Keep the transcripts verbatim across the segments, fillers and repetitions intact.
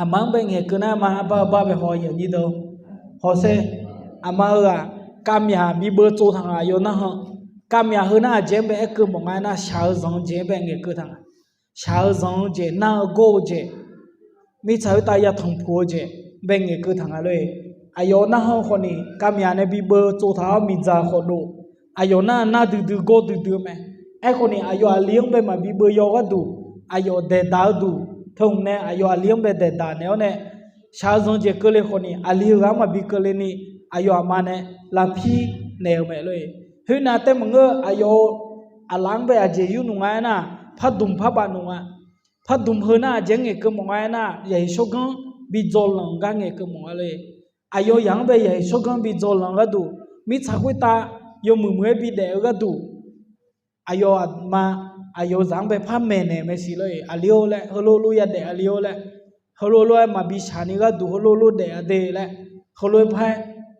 Aqma-anr bae ngaeqkeuv nar ma, arbar arbar bae haw yawnyir deuq. Hawsher, aqma-eu-aq, kavmyaq bi beuv tsov taq nga aqyawf narhaq. Kavmyaq heu nar aqjeq-anr bae aerkeuv mawf nga aer nar, shaq-eu zanq-eu jeq-anr bae ngaeqkeuv taq nga. Shaq-eu zanq-eu jeq, nar-eu gawr-eu jeq, mirtsaq khoertav yatanq puq-eu jeq bae ngaeqkeuv taq nga lor-e. Aqyawf narhaq khawf ni kavmyaq nae bi beuv tsov taq-awr miqdzaq khawf dov. Aqyawf nar nar duidui gawr duidui-eu mae. Aerkhawf ni aqyawf aqli-anr bae maqbi beuv yaw gharduq, aqyawf daeqdaq-eu duq, teuhmq nae aqyawf aqli-anr bae daeqdaq naeq-awr nae, shaq-eu zanq jeq keuvle khawf ni aqli-eu ghaq-anr maqbi keuvle ni, aqyawf aqma nae lavpir naeq-eu mae lor-e. Khoernav taef maqngeur, aqyawf-euq aqlaf-anr bae aqjeq yur nmr nga aer nar, pardmq parbaf nmr nga. Pardmq heu nar aqjeq-anr ngaeqkeuv mawf nga aer nar, yaqhiq shawrganr bi dzaw lanq gar ngaeqkeuv mawf nga lor-e. Aqyawf yaq-anr bae yaqhiq shawrganr bi dzaw lanq gharduq, mirtsaq khoertav yawmuiq muiq-aer bi daef-eu gharduq, aqyawf aqma, aqyawf zaq-anr bae par maeqnaeq mae siq lor-e. Aqli-or laer, heulof lof yadaef aqli-or laer, heulof lof-aer maqbi shaq ni gharduq heulof lof daef-a de laer, heulof-aer par-aer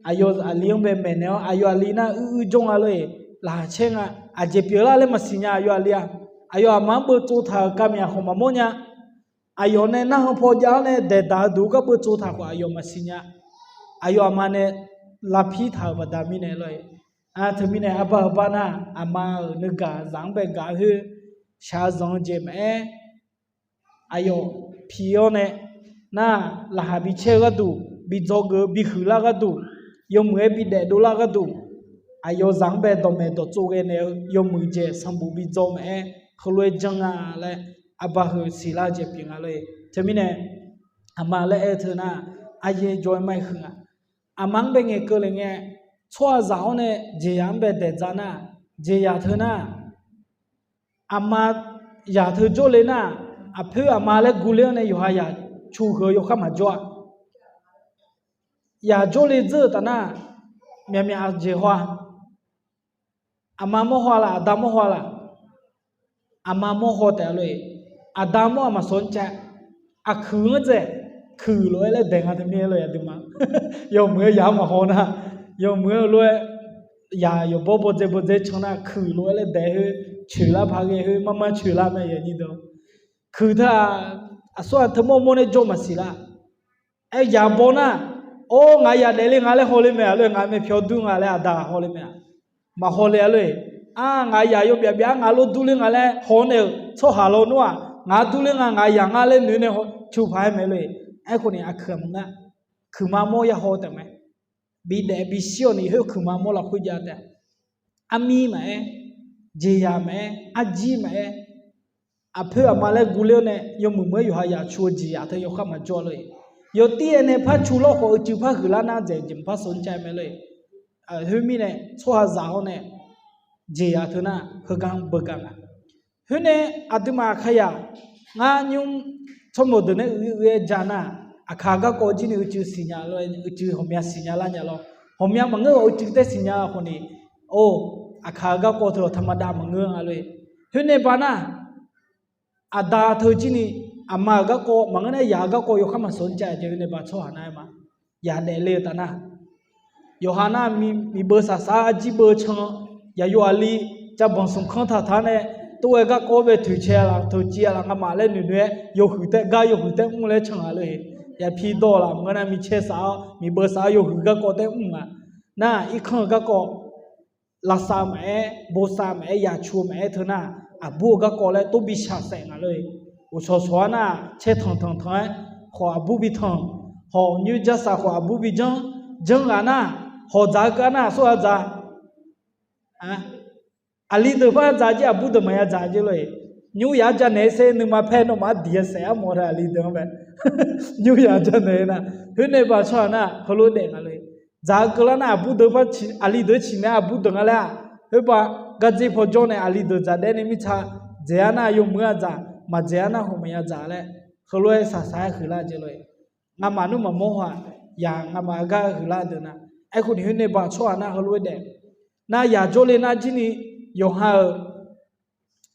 aqyawf aqli-anr bae maeqnaeq-awr, aqyawf aqli nar uir uir jawr nga lor-e. Laqkhaq caer nga. Aqjeq pyeuflar laer maqsiq nya aqyawf aqli-aq. Aqyawf aqma-anr beuv tsov taq-euq kavmyaq khawf maqmawr nya. Aqyawf nae narhaq paw jav-awr nae daeqdaq-eu duq-eu gar beuv tsov taq khawf aqyawf maqsiq nya. Aqyawf aqma nae lavpir taq-euq baqda mirnae lor-e. Teumirnae arbar-eu bar nar, aqma-euq nuigaq zaq-anr bae gaq khoer, shaq-eu zanq-eu jeq maqaer, aqyawf pi-awr nae nar, laqkhaq bi caer-eu gharduq, bi dzawgeuf-eu bi huiqlar gharduq, yawmuiq-aer bi daefdov lar gharduq, aqyawf zaq-anr bae dawqmaeq dawqtsov ghae naeq-eu yawmuiq jeq sanqbof bi dzaw maqaer, heulof-aer janr nga laer, arbar heu siqlar-eu jeq pyeuf nga lor-e. Teumirnae aqma laer aer-eu teu nar, aryaer jawr-aer mar-aer huiq nga. Aqma-anr bae ngaeqkeuv le ngae, tsawrhaqzaq-awr nae jeqzaq-anr bae daeq dzaq nar, jeqzaq teu nar, aqma zaq teu jawrle nar, aqpoer aqma laer guvler-awr nae yawqha zaq cu huiq-eu yawkhav maqjawr-a. Zaq jawrle dzeur-euq taf nar, myaqmyaq jeq haw-a. Aqma mawr haw laf, aqda mawr haw laf. Aqma mawr haw taef-a lor-e. Aqda mawr-aq maqsawq-anr cav. Aqkuiq-anr dzaeq, kuiq lof-aer laer daeq nga teu mir-aer lor-e aqduimaf. Yawmuiq-aer yaq-anr maqhaw nar, yawmuiq-aer lof-aer yaq yawqbawr bawdzae bawdzae can nar, kuiq lof-aer laer daeq khoer, coeqlar paq ghae khoer, marmar coeqlar mae yawnyir deuq. Kuiq teu-aq, aqsur-aq teumawr mawr nae jawr maqsiq lar. Aer yaq baw nar, or ngaq yaq daefle nga laer hawle mae-a lor-e, ngaq mae pyawr dur nga laer aqda hawle mae-a. Maqhaw le-a lor-e. Ar ngaq yaq yawbyaf byaf-a ngaq lof durler nga laer haw nae-euq tsawrhaq lawnmr-aq, ngaq durler nga ngaq yaq nga laer noeq nae cuq paq-aer mae lor-e. Aerkhawf ni aqkuiq-aq maqngeur. Kuiqma mawr ya haw taef mae. Bidaef bishir-awq ni khoer kuiqma mawr lafkhoer jav taef-a. Armir maqaer, jeqzaq maqaer, arjir maqaer, aqpoer aqma laer guvler-awr nae yawmuiq muiq-aer yawqha yaq cu-eu jeqzaq teu yawkhav maqjawr lor-e. Yawtir-aer nae par cu lawr khawf uicuiv par huiqlar nar dzaeq jeq maqpar sawq-anr cav mae lor-e. Khoermirnae tsawrhaqzaq-awr nae jeqzaq teu nar heugar beugar nga. Khoernae aqduimaf aqkaqyaq ngar nymr tsawrmawq deuq nae uiq uiq-aer ja nar, aqkaq garkawv jir ni uicuiv siqnya lor, uicuiv ghawqmya siqnya lar nya lor. Ghawqmya maqngeur-awq, uicuiv tae siqnya khawf ni, or, aqkaq-eu garkawv teu-awq taqmadav maqngeur nga lor-e. Khoernae ba nar, aqda teu jir ni, aqma-euq garkawv maqngeur nar yaq-eu garkawv yawkhav maqsawq-anr cav-a jeq khoernae ba tsawrhaq nar-aer ma. Yaq daefle-eu taf nar, yawqha nar miqbeuv saqsaq-aer arjir beuv can, yaqyo aqli, cav banq smq kanr taq taq-awr nae, tov-aer garkawv-awr bae toeqcae-a laf toeqciv-a laf ngamaf laer noeqnoeq-aer yawhuiq tae gar yawhuiq tae mr laer can nga lor-e. Yaq pi dawq laf maqngeur nar micaer saf-awr miqbeuv saf-awr yawhuiq garkawv tae mr nga. Nar irkanr-eu garkawv lavsav maqaer, bosav maqaer, yaq cu-eu maqaer teu nar, aqbur-eu garkawv laer tov bi shaqsaef nga lor-e. Uqshawq shawq-ar nar, caer tanq tanq tanq-aer, khawf aqbur bi tanq, hawq nymr jarsaq khawf aqbur bi janr, janr ghaq nar, hawq dzaq-eu keuv-ar nar, aqsur ghaq dzaq. Aqli deuq par dzaq jir, aqbur deuq maqya dzaq jir lor-e. Nymr yaq-anr janaeq-aer ser nuima paer nawmaf-anr diq-aer saef-ar mawf-eu aqli deuq-anr bae. Nymr yaq-anr janaeq-aer nar, khoernae ba tsawrhaq nar heulof-aer daef nga lor-e. Dzaq-eu keuv lar nar aqbur deuq par, aqli deuq ciqnaeq-ar aqbur deuq nga laer-aq, khoerba gardzer paw jawr nae aqli deuq dzaq daef nae mirtsa, dzaeq-ar nar yawmuiq-a dzaq, maqdzaeq-ar nar hawq maqya dzaq laer, heulof-aer saqsaq-aer huiqlar jeq lor-e. Ngamaf nmr maqmawr haw-aq, yaq ngamaf gar huiqlar deuq nar, aerkhawf ni khoernae ba tsawrhaq nar heulof-aer daef. Nar yaq jawrle nar jir ni, yawqha-euq,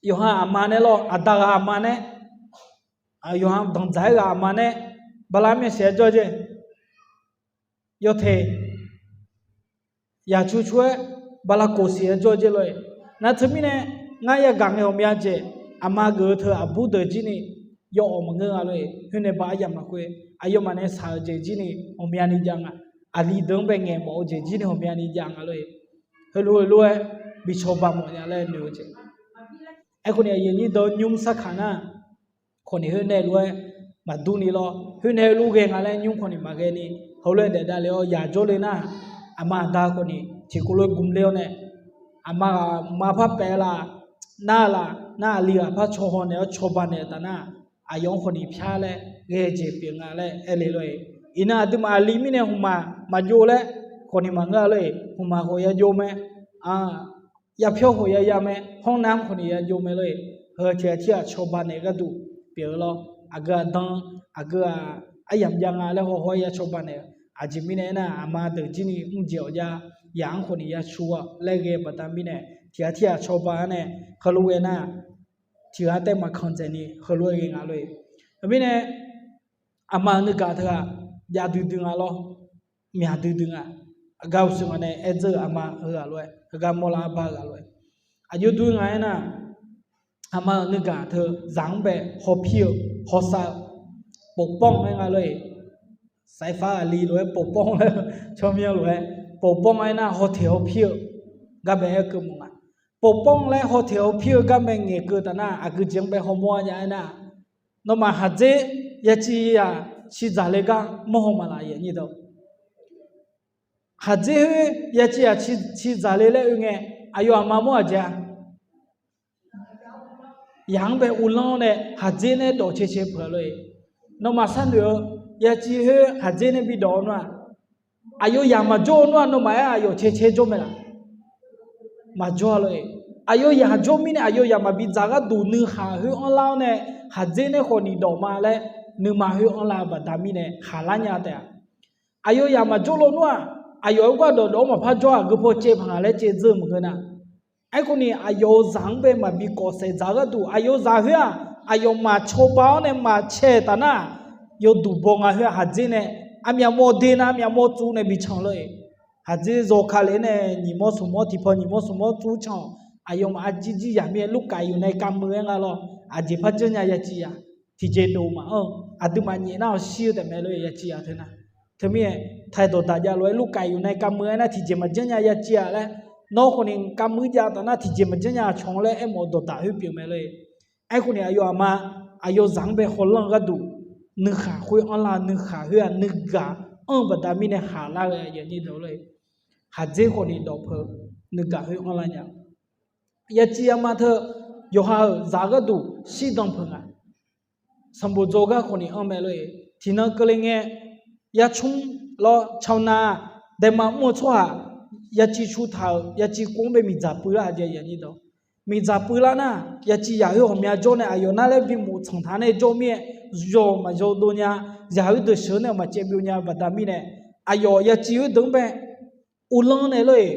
yawqha aqma nae lawr, aqda ghaq aqma nae, yawqha danqdzaq-aer ghaq aqma nae, bala myav siq-aer jawr jeq, yawteq, yaq cu cu-aer bala kof siq-aer jawr jeq lor-e. Nar teumirnae, ngar yagaq ngae ghawqmya jeq, aqma geuf-eu teu aqbur deuq jir ni, yawawq maqngeur nga lor-eq. Khoer nae ba aryamq lafkhoer aqyawfmaf nae shaq-euq jeq jir ni ghawqmyani jav nga. Aqli deuq-anr bae ngaeq mawf-eu jeq jir ni ghawqmyani jav nga lor-eq. Heulof-aer lof-aer bi cawba mawf nya laer noeq-eu jeq. Aerkhawf ni aqyuif aqnyir deuq nymr sarkaq nar, khawf ni khoer nae lof-aer maqdur ni lawr. Khoer nae heulof ghae nga laer nymr khawf ni maqghae ni, heulof-aer daef davle-awr yaq jawrle nar, aqma aqda khawf ni tiqkawv lof-aer gmq ler-awr nae, aqma ghaq ma par paef la, nar laf nar aqli ghaq par caw haw naeq-awr cawba naeq-eu taf nar, aqyawf-anr khawf ni pyar laer ghae-eu jeq pyeuf nga laer aer le lor-eq. Iqnan aqduimaf aqli mirnae hmqmaq maqjov laer khawf ni maqngeur-a lor-eq. Hmqmaq khawf yajov mae, yapyawr khawf yaya mae, hawrnamr khawf ni yajov mae lor-eq. Heu tiq ghaq tir ghaq cawba naeq-eu gharduq pyeuf-eu lawr. Aqgeu aqdan, aqgeu-aq aryamq jav nga laer hawhaw-aer ya cawba naeq-eu. Aqjeq mirnae aernar, aqma deuq jir ni mr jeq-awq jav, yaq-anr khawf ni ya cu-awq laer ghae-eu baqda mirnae, tiq ghaq tir ghaq cawba-awr nae, heulof ghae nar, tiq ghaq taef maqkanq dzaeq ni heulof-aer ghae nga lor-eq. Teumirnae, aqma-euq nuigaq teughaq jav duidui nga lawr, myaq duidui nga. Aqgar uqshoe nga nae aer dzeur-euq aqma heughaq lof-aer, heugar mawrlar arbar-eu ghaq lof-aer, aqjox dur nga aernar, aqma-euq nuigaq teu zaq-anr bae hawpir-eu, hawsav-eu, ปกป้อง-aer nga lor-eq. สายฟ้า aqli lof-aer ปกป้อง laer, tsawrmyanr lof-aer ปกป้อง aernar hawteq hawpir-eu gar bae aer keuv mawf nga. ปกป้อง laer hawteq hawpir-eu gar bae ngaeqkeuv taf nar, aqgeu jeq-anr bae hawmawr-a nya aernar, nawmaf khaqdzer yaciv ghaq civ dzaqle gar mawr haw maqlaf-a. Khaqdzer khoer yaciv ghaq civ dzaqle laer oe ngae, aqyawf aqma mawr aqjeq-a. Yaq-anr bae uvlanr-awr nae khaqdzer nae dawq cae cae peuq-a lor-eq. Nawmaf sharnoeq-eu yaciv khoer khaqdzer nae bi dawq-eu nar-aq, aqyawf yaq maqjawr-eu nar-aq, nawmaf-aer aqyawf cae cae jawr mae laf? Maqjawr-a lor-eq. Aqyawf yaq jawr mirnae aqyawf yaq maqbi dzaq gharduq nuikhanr khoer anrlar-awr nae, khaqdzer nae khawf ni dawq ma laer nuima khoer anrlar-eu baqda mirnae khaqlar nya taef-a. Aqyawf yaq maqjawr lawnmr-aq, aqyawf-aer gardawq dawq-anr maqpar jawr-aq, geupaw caev paq nga laer caev dzeur-eu maqngeur nar. Aerkhawf ni aqyawf-euq zaq-anr bae maqbi kawf saef dzaq-eu gharduq, aqyawf-euq zaq khoer-aq, aqyawf maqcawba-awr nae maqcae taf nar, yawduq baw nga khoer-aq, khaqdzer nae aqmyaf mawr de nar, aqmyaf mawr tsuf nae bi can lor-eq. Khaqdzer zawka lef nae nyiq mawr smq mawr tiqpaw nyiq mawr smq mawr tsuf can-awq. Aqyawfmaf arjir jir yaq mir-aer ลูกไก่อยู่ในกำมือ-aer nga lawr. Aqjeq par janrnya yaciv yaq tiqjeq dov maqanr-eu, aqduimaf nyaef nar-awq shir-eu taef mae lor-eq, yaciv yaq teu nar. Teumirnae, ไทย dawqdaq jav lof-aer ลูกไก่อยู่ในกำมือ-aer nar tiqjeq maqjanr nya yaciv yaq laer, nawr khawf ni กำมือ jav taf nar tiqjeq maqjanr nya cawq-anr laer aermawf-eu dawqdaq khoer pyeuf mae lor-eq. Aerkhawf ni aqyawf aqma, aqyawf zaq-anr bae hawlanr-eu gharduq, nuikhanr khoer anrlar-eu nuikhanr khoer-aq nuigaq anr-eu baqda mirnae khaqlar ghae-a. Khaqdzer khawf ni dawq peuq, nuigaq khoer anrlar nya. Yaciv yama teu yawqha-euq zaq-eu gharduq shirdan peuq nga. Sanqbof dzaw gar khawf ni anr mae lor-eq. Tiqnan keuvle ngae, yarcmr lawr cawnav daema mr-eu tsawrhaq, yaciv cu taq-euq yaciv kov-anr bae miqdzaq puiv lar-a jeq. Miqdzaq puiv lar nar, yaciv yaq khoer ghawqmya jawr nae aqyawf nar laer bimof tsanq taq nae jawr mir-aer, yawq maqyaw dov nya, yaq khoer deuq sheuq nae maqcaev byov nya-eu baqda mirnae, aqyawf yaciv khoerdeuq-anr bae uvlanr nae lor-eq,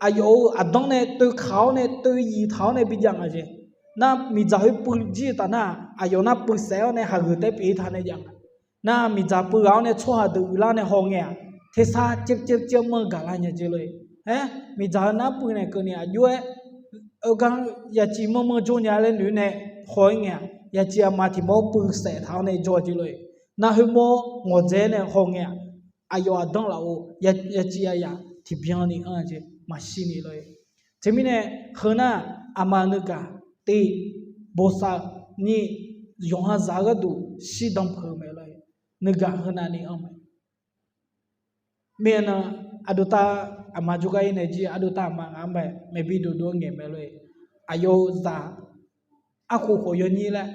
aqyawf-euq aqdanr nae toeqkaq-awr nae toeqyiq taq-awr nae bijav nga jeq. Nar miqdzaq khoer puiv jir-eu taf nar, aqyawf nar puivsaef-awr nae hageuf taer pyeuf-ir taq nae jav nga. Nar miqdzaq puiv ghaq-awr nae tsawrhaq deuq uiqlar nae haw ngae-aq, tersar caevcaev caevmanr gaqlar nya jeq lor-eq. Aer, miqdzaq heu nar puiv naeq keuvni aqjox-aer Aqgar yaciv manrmanr jawr nya laer noeq-aer nae haw-ir ngae-aq, yaciv aqma tiq mawr puiv saef taq-awr nae jawr jeq lor-eq. Nar khoermawr ngawqdzae-aer nae haw ngae-aq, aqyawf aqdanr lafov yaciv aqyaf tiqbyan ni anr-a jeq maqshir ni lor-eq. Teumirnae heu nar, aqma nuigaq tiq, bosav nyiq, yawqha zaq-eu gharduq shirdan peuq-eu mae lor-eq. Nuigaq heunav ni anr mae. Mirnan, ardov tav aqma jawrgar-ir nae jir ardov tav aqma ngaq-anr bae maeqbi dovdov-aer ngaeq mae lor-eq. Aqyawf-eu zaq arkhof khawf yawnyir laer,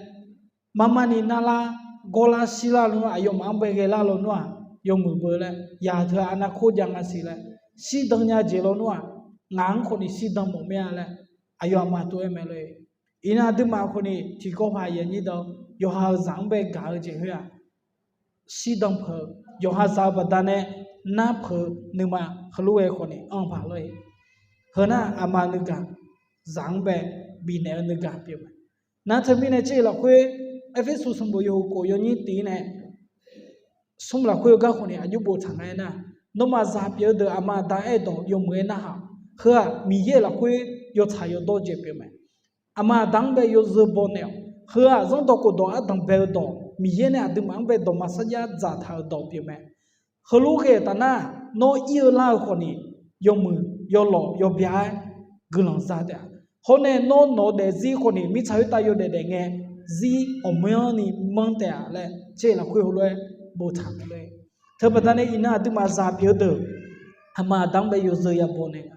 marmar ni narlar, gawrlar shirlar lawnmr, aqyawfmaf-anr bae ghaelar lawnmr-aq, yawmuiq beu laer, yaq teu-aq arnavkor jav nga siq laer, shirdan nya jeq lawnmr-aq, ngaq-anr khawf ni shirdan mawf mir-a laer, aqyawf aqma tov-aer mae lor-eq. Iqnan aqduimaf khawf ni tiqkawv paq yawnyir dawq, yawqha-euq zaq-anr bae gaq-eu jeq khoer-aq, shirdan peuq-eu, yawqha zaq-eu baqdanae nar peuq-eu nuima heulof-aer khawf ni anr paq lor-eq. Heu nar aqma nuigaq, zaq-anr bae bifnaeq-eu nuigaq pyeuf mae. Nar teumirnae tser lafkhoer, Erpersu sanqbof yawhuiq khof yawnyir tiq-ir nae smr lafkhoer-eu gar khawf ni aqjox boftaq nga-aer nar, nawmaf zaq pyeuf-eu deuq aqma aqda aerdawq yawmuiq-aer narhaq-awq. Heu-aq Miqyaer lafkhoer yawtsaq yawdawr jeq pyeuf mae. Aqma aqda-anr bae yawzeu baw naeq-awq. Heu-aq zanrdawq khofdawq ardanq bae-eu dawq, Miqyaer nae aqduimaf-anr bae dawqma sarjax dzaqtaq-euq dawq pyeuf mae. Heulof khaeq taf nar, nawr ir-eu lar-eu khawf ni, yawmuiq yawlawq yawbya-aer guiqlanq za taef-a. Hawr nae nawr nawq-eu daefzir khawf ni mirtsaq khoertav yawdaef daef ngae, zir awqmanr ni manr taef-a laer tser lafkhoer heulof-aer boftaq mae lor-e. Teubaqda nae iqnan aqduimaf zaq pyeuf-eu deuq, aqma aqda-anr bae yawzeu yabaw naeq nga.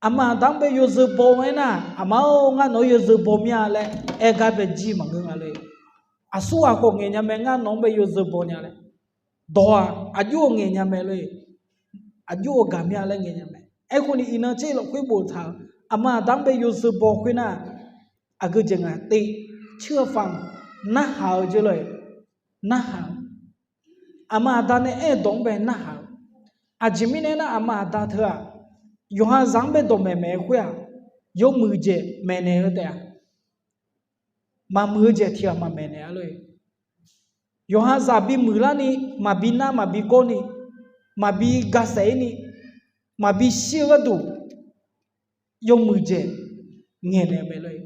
Aqma aqda-anr bae yawzeu baw-aer nar, aqma-or, ngar nawq-anr yawzeu baw mir-a laer aer gar bae jir maqngeur nga lor-e. Aqsurghaq khawf ngaeq nya mae, ngar nawq-anr bae yawzeu baw nya laer. Dawq-aq aqjox-eu ngaeq nya mae lor-e. Aqjox-eu gaq mir-a laer ngaeq nya mae. Aerkhawf ni iqnan tser lafkhoer boftaq-euq aqma aqda-anr bae yawzeu baw khoer nar, aqgeu jeq ngaq te, เชื่อฟัง, narhaq-eu jeq lor-e. Narhaq-eu, aqma aqda nae aerdawq-anr bae narhaq-eu. Aqjeq mirnae nar, aqma aqda teu-aq, yawqha zaq-anr bae dawqmaeq maeq-eu khoer-aq, yawmuiq jeq maeqnaeq-eu taef-a. Maqmuiq-eu jeq tiq ghaq maqmaeq naeq-a lor-e. Yawqha zaq bimuiq larni, maqbi nar maqbi gawrni, maqbi gasaef-ir ni, maqbi shir-eu gharduq, yawmuiq jeq ngaeqnaeq mae lor-e.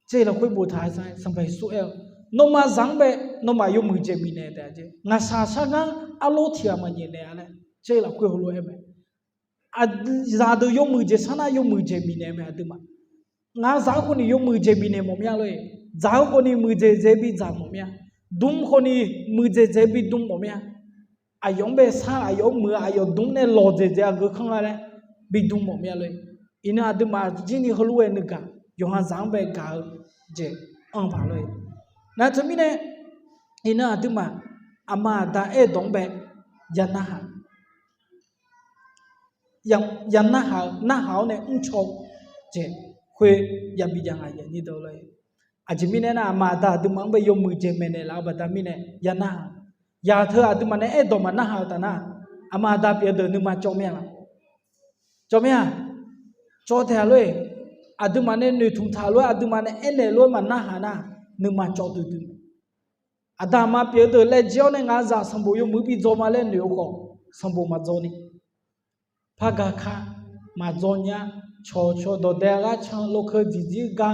Tser lafkhoer boftaq-a, Sanqpaq Yeqsur aer-eu, nawmaf zaq-anr bae nawmaf yawmuiq jeq bifnaeq taef-a jeq. Ngaqshaq shargar arlawr tiq ghaq maqnyaef naeq-a laer tser lafkhoer heulof-aer mae. Zaqdeuq yawmuiq jeq sharnar yawmuiq jeq bifnaeq mae aqduimaf. Ngaq zaq-anr khawf ni yawmuiq jeq bifnaeq mawf mir-a lor-e. Dzaq-eu khawf ni muiqdzaeq dzaeq bidzaq mawf mir-a. Dm khawf ni muiqdzaeq dzaeq bidm mawf mir-a. Aqyawf-anr bae sar, aqyawf-anr muiq-eu, aqyawf dm nae lawqdzaeq dzaeq aqgeu kanr nga laer bidm mawf mir-a lor-e. Iqnan aqduimaf jirni heulof-aer nuigaq, yawqha zaq-anr bae gaq-eu jeq anr paq lor-e. Nar teumirnae, iqnan aqduimaf aqma aqda aerdawq-anr bae ya narhaq ya narhaq-eu, narhaq-awr nae mrcaw-eu jeq khoer yabi jav nga. Aqjeq mirnae nar, aqma aqda aqduimaf-anr bae yawmuiq jeq maeqnaeq laf-eu baqda mirnae ya narhaq. Yaq teu aqduimaf nae aerdawq maqnarhaq-eu taf nar, aqma aqda pyeuf-eu deuq nuima cawv mir-a laf? Cawv mir-a? Cawv taef-a lor-e. Aqduimaf nae noeqtmq taq lof-aer, aqduimaf nae aernaeq lof-aer maqnarhaq nar, nuima cawv duidui mae. Aqda aqma pyeuf-eu deuq laejae-awr nae ngaq zaq sanqbof yawmuiq-anr bi dzaw ma laer noeq-eu khawf, sanqbof maqdzaw ni, par ga ka maqdzaw nya, cawqcawq dawqdae gharcan lawkeuv dziqdzir ga,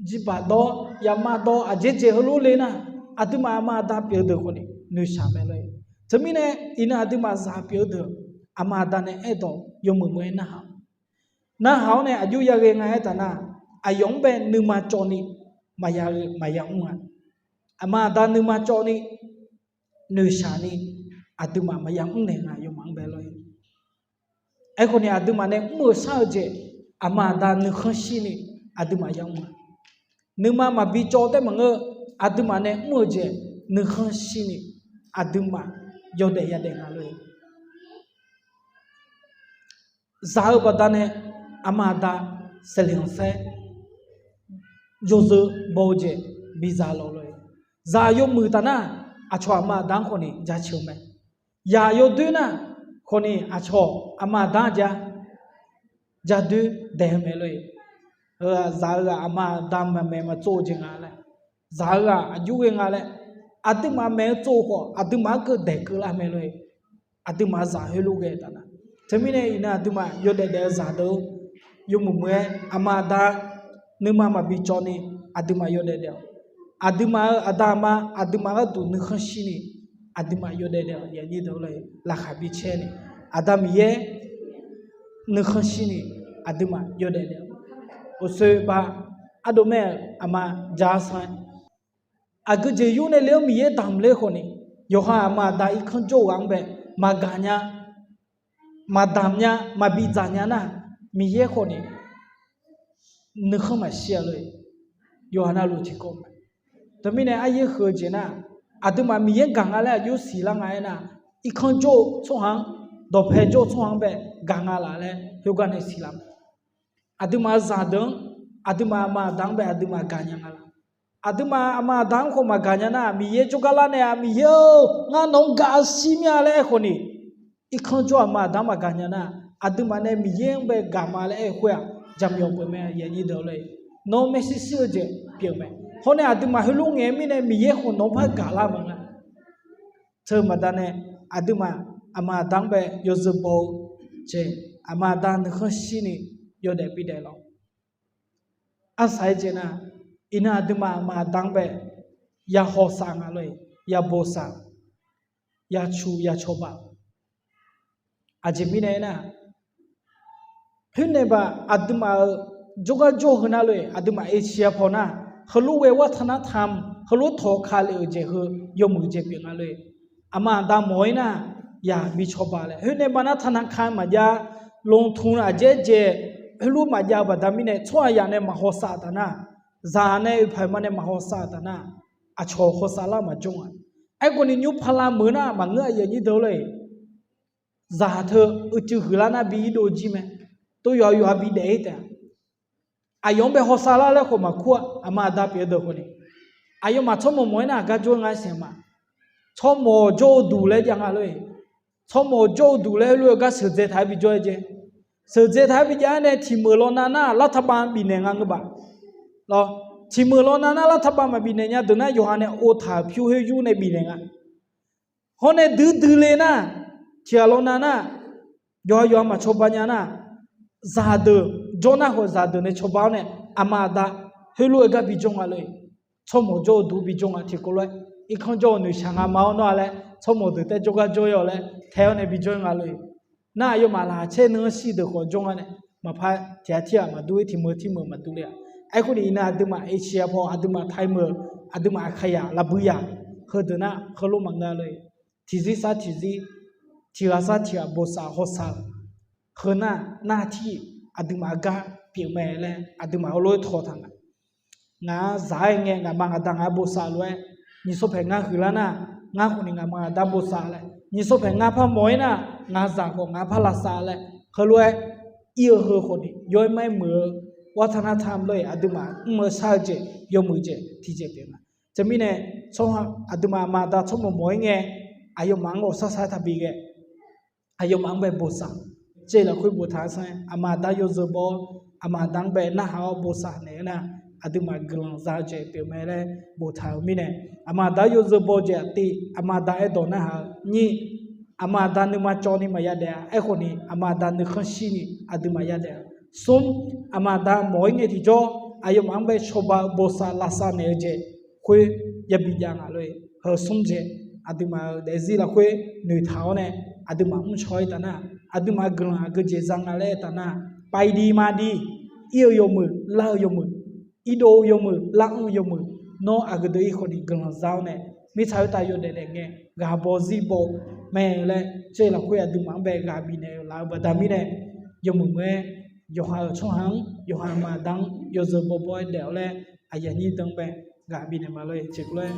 jirbaq dawr yamar dawr aqjeq jeq heulof le nar, aqduimaf aqma aqda pyeuf-eu deuq khawf ni noeqshaq mae lor-e. Teumirnae iqnan aqduimaf zaq pyeuf-eu deuq, aqma aqda nae aerdawq yawmuiq muiq-aer narhaq. Narhaq-awr nae aqjox yaghae nga-aer taf nar, aqyawf-anr bae nuima cawv ni maqya ghae maqya mr-a. Aqma aqda nuima cawv ni noeqshaq ni aqduimaf maqya mrnaeq nga, yawmaf-anr bae lor-e. Aerkhawf ni aqduimaf nae mr-euq shar-eu jeq, aqma aqda nuikhanr shir ni aqduimaf ya mr-a. Nuima maqbi cawv taef maqngeur, aqduimaf nae mr-euq jeq nuikhanr shir ni aqduimaf yawdaef yadaef nga lor-e. Zaq-eu baqdanae aqma aqda saeqleq khanqsaer yawzeu baw-eu jeq biza lawq lor-e. Zaq yawmuiq taf nar, aqcawq aqma aqda-anr khawf ni jaceuq-eu mae. Yaq yawdoer nar, khawf ni aqcawq aqma aqda-anr ja jadoer daeq-eu mae lor-e. Heu-aq zaq-eu ghaq aqma aqda maqmaeq maqtsov-eu jeq nga laer, zaq-eu ghaq aqjox ghae nga laer, aqduimaf maeq-eu tsov-eu khawf aqduimaf-anr keuv daeq keuvlar mae lor-e. Aqduimaf zaq heulof ghae taf nar, teumirnae iqnan aqduimaf yawdaef daef-eu zaqdeuq-or, yawmuiq muiq-aer aqma aqda nuima maqbi cawv ni aqduimaf yawdaef daef-awq. Aqduimaf-euq aqda aqma aqduimaf gharduq nuikhanr shir ni aqduimaf yawdaef daef-awq. Laqkhaq bi caer ni, Aqda Miqyaer nuikhanr shir ni aqduimaf yawdaef daef-awq. Uqsoer ba ardov mae-euq aqma ja-ar sanr-aer, aqgeu jeq yur nae le-anr Miqyaer damq ler khawf ni, yawqha aqma aqda irkanr jawr-eu ghaq-anr bae maqgaq nya, maqdamq nya, maqbi dzaq nya nar, Miqyaer khawf ni nuikhanr maqshir-a lor-e. Yawqha navluf tiqkawv mae. Teumirnae aryaer heu-eu jeq nar, aqduimaf Miqyaer gaq nga laer aqjox siqlar nga aernar, irkanr jawr-eu tsawrhaq-anr, dawqpae jawr-eu tsawrhaq-anr bae gaq nga laf laer khoergar nae siqlar ma. Aqduimaf zaqdeuq-anr, aqduimaf aqma aqda-anr bae aqduimaf gaqnya nga laf? Aqduimaf aqma aqda-anr khawf maqgaqnya nar, Miqyaer jawrgar lar nae-a, Miqyaer-or, ngar nawq-anr gaq-eu shir mir-a laer aerkhawf ni, irkanr jawr aqma aqda-anr maqgaqnya nar, aqduimaf nae Miqyaer-anr bae gaq ma laer aer-eu khoer-aq, jaqmyawf pyeuf mae. Nawr maershuir shuir-eu jeq pyeuf mae. Hawr nae aqduimaf heulof ngaeq-eu mirnae Miqyaer khawf nawq-anr par gaqlar maqnga. Teu baqda nae aqduimaf aqma aqda-anr bae yawzeu baw-eu jeq, aqma aqda nuikhanr shir ni yawdaef bidaef lawq. Arsaq-aer jeq nar, Iqnan aqduimaf aqma aqda-anr bae ya hawsav nga lor-eq, ya bosav, ya cu ya cawba. Aqjeq mirnae aernar, khoernae baq aqduimaf-euq jawrgar jawr-eu heu nar lor-eq, aqduimaf Asia paw nar, heulof ghae วัฒนธรรม heulof tawq ka lef-euq jeq heu yawmuiq jeq pyeuf nga lor-eq. Aqma aqda mawq-ir nar, ya bi cawba laer. Khoernae baq nar ธนาคาร maqjav, ลงทุน aqjaer jae, heulof maqjav-eu baqda mirnae tsawrhaqzaq nae maq hawsav taf nar, zaq nae oeqpaq ma nae maq hawsav taf nar, aqcawq hawsav lar maqjawr nga. Aerkhawf ni nymr pala meuq nar maqngeur aqyuif aqnyir deuq lor-eq. Zaq teu uicuiv huiqlar nar bi irdov jir mae. Tov yawqha yawqha bi daef-ir taef-a. Aqyawf-anr bae hawsav lar laer khawf maqkur-a, aqma aqda pyeuf-eu deuq khawf ni. Aqyawfmaf tsawrmawq mawq-ir nar aqgar jawr-ir nga siq ma. Tsawrmawq jawr-eu duq laer jav nga lor-eq. Tsawrmawq jawr-eu duq laer heulof-aer gar sheuqdzae taq-aer bi jawr-aer jeq. Sheuqdzae taq-aer bi jav-aer nae tiq meuq law nav nar รัฐบาล bifnaeq nga ngeur baq. Lawr, tiq meuq law nav nar รัฐบาล maqbif naeq nya deuq nar yawqha nae ov taq-euq pyur khoer yur nae bifnaeq nga. Hawr nae duidui le nar, tiq ghaq law nav nar, yawqha yawqha maq cawba nya nar, zaqdeuq jawr nar khawf zaqdeuq nae cawba-awr nae, aqma aqda heulof-aer gar bi jawr nga lor-eq. Tsawrmawq jawr-eu duq bi jawr nga tiqkawv lof-aer, irkanr jawr-eu noeqshaq nga ma-awr nawr-a laer tsawrmawq deuq taef jawrgar jawr-ir-awq laer tae-awr nae bi jawr-ir nga lor-eq. Nar aqyawfmaf laqkhaq caer nuianr shir deuq khawf jawr nga nae, maqpar tiq ghaq tir ghaq maqdur-ir, tiq meuq tir meuq maqdur le-aq. Aerkhawf ni iqnan aqduimaf Asia paw, aqduimaf Taiq meuq, aqduimaf Aqkaqyaq, Laqbuiq yaq, heudeuq nar heulof maqngeur lor-eq. Tiqzir sar tiqzir, tiq ghaq sar tiq ghaq bosav hawsav-eu, heu nar nar tir aqduimaf gar pyeuf mae laer aqduimaf heulof-aer tawq taq nga. Ngaq-anr zaq-aer ngae ngaqma ngaqda ngaq-anr bosav lof-aer, nyiq sawr paeq ngar huiqlar nar, ngar khawf ni ngaqma ngaqda bosav laer, nyiq sawr paeq ngar par mawq-ir nar, ngaq zaq khawf ngaq par lavsav laer, heulof-aer ir-eu heu khawf ni yaw-aer mar-aer muiq-eu วัฒนธรรม lor-eq, aqduimaf mr-eu shar-eu jeq yawmuiq jeq tiqjeq pyeuf nga. Teumirnae tsawrhaq aqduimaf aqma aqda tsawrmawq mawq-ir ngae, aqyawfmaf-anr ghawqshar shar-aer taqbi ghae, aqyawfmaf-anr bae bosav. Tser lafkhoer boftaq-eu sanr-aer, aqma aqda yawzeu baw-awr, aqma aqda-anr bae narhaq-awr bosav naeq-aer nar, aqduimaf guiqlanq za-eu jeq pyeuf mae laer boftaq-euq mirnae, aqma aqda yawzeu baw jeq aqtiv aqma aqda aerdawq narhaq-eu nyir, aqma aqda nuima cawv ni maqya daef-a. Aerkhawf ni aqma aqda nuikhanr shir ni aqduimaf ya daef-a. Smr, aqma aqda mawq-ir ngae tiqjawr, aqyawfmaf-anr bae cawba-eu bosav lavsav naeq-eu jeq khoer yabi jav nga lor-eq. Heu smr jeq, aqduimaf-euq daefzir lafkhoer noeqtaq-awr nae, aqduimaf mrcaw-ir taf nar, aqduimaf guiqlanq aqgeujeq za nga laer taf nar, ไปดีมาดี, ir-eu yawmuiq lar-eu yawmuiq, irdov-eu yawmuiq lar-anr-eu yawmuiq, nawr aqgeu deuq ir khawf ni guiqlanq za-awr nae, mirtsaq khoertav yawdaef daef ngae ghaq baw zir baw mae laer, tser lafkhoer aqduimaf-anr bae ghaq bifnaeq-eu laf-eu baqda mirnae, yawmuiq muiq-aer yawqha-euq tsawrhaq-anr yawqha aqma aqda-anr yawzeu bawbaw-aer daef-awr laer, aqyuif aqnyir deuq-anr bae ghaq bifnaeq ma lor-eq. Jeq kov laer